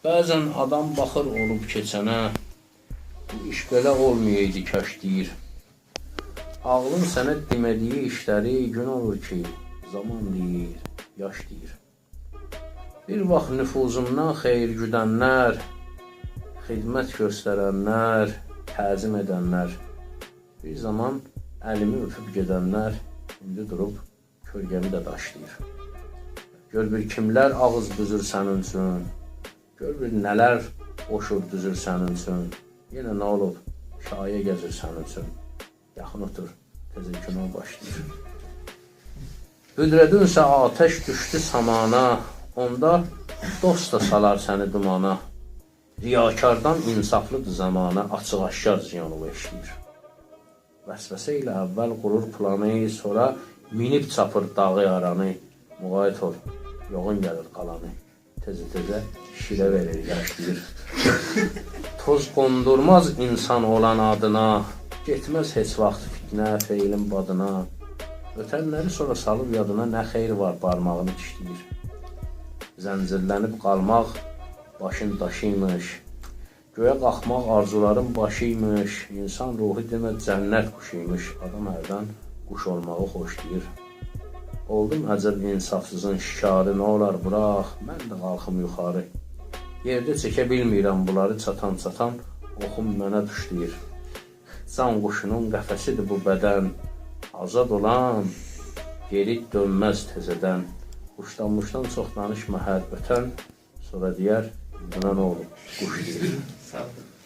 Bəzən adam baxır olub keçənə, bu iş belə olmayaydı kaş deyir. Ağlın sənə demədiyi işləri gün olur ki, zaman deyir, yaş deyir. Bir vaxt nüfuzumdan xeyir güdənlər, xidmət göstərənlər, təzim edənlər, bir zaman əlimi öpüb gedənlər indi durub kölgəmi də daşlayır. Gör bir kimlər ağız büzür sənin üçün, gör bir nələr qoşur düzür sənin üçün. Yenə nə olub, şayə gəzir sənin üçün. Yaxın otur, təzə kino başlayır. Büdrədünsə atəş düşdü samana, onda dost da salar səni dumana. Riyakardan insaflıdır zamana, açıq-aşkar ziyanı işləyir. Vəsvəsə ilə əvvəl qurur planı, sonra minib çapır dağı yaranı. Müğayət ol, yoğun gəlir qalanı. Tezə-tezə şirə verir, yaşlayır. Toz qondurmaz insan olan adına, getməz heç vaxt fitnə feilin badına. Ötənləri sonra salıb yadına nə xeyir var barmağını dişləyir. Zəncirlənib qalmaq başın daşıymış. Göyə qalxmaq arzuların başıymış. İnsan ruhu demə cənnət quşuymuş. Adam hərdən quş olmağı xoşlayır. Oldum əcəb insafsızın şikarı, nə olar burax, mən də qalxım yuxarı. Yerdə çəkə bilmirəm bunları çatan-çatan, oxum mənə tuşlayır. Can quşunun qəfəsidir bu bədən, azad olan geri dönməz təzədən. Quşdan-muşdan çox danışma hər ötən, sonra deyər, buna nə olub, quş deyir. Sağ olun.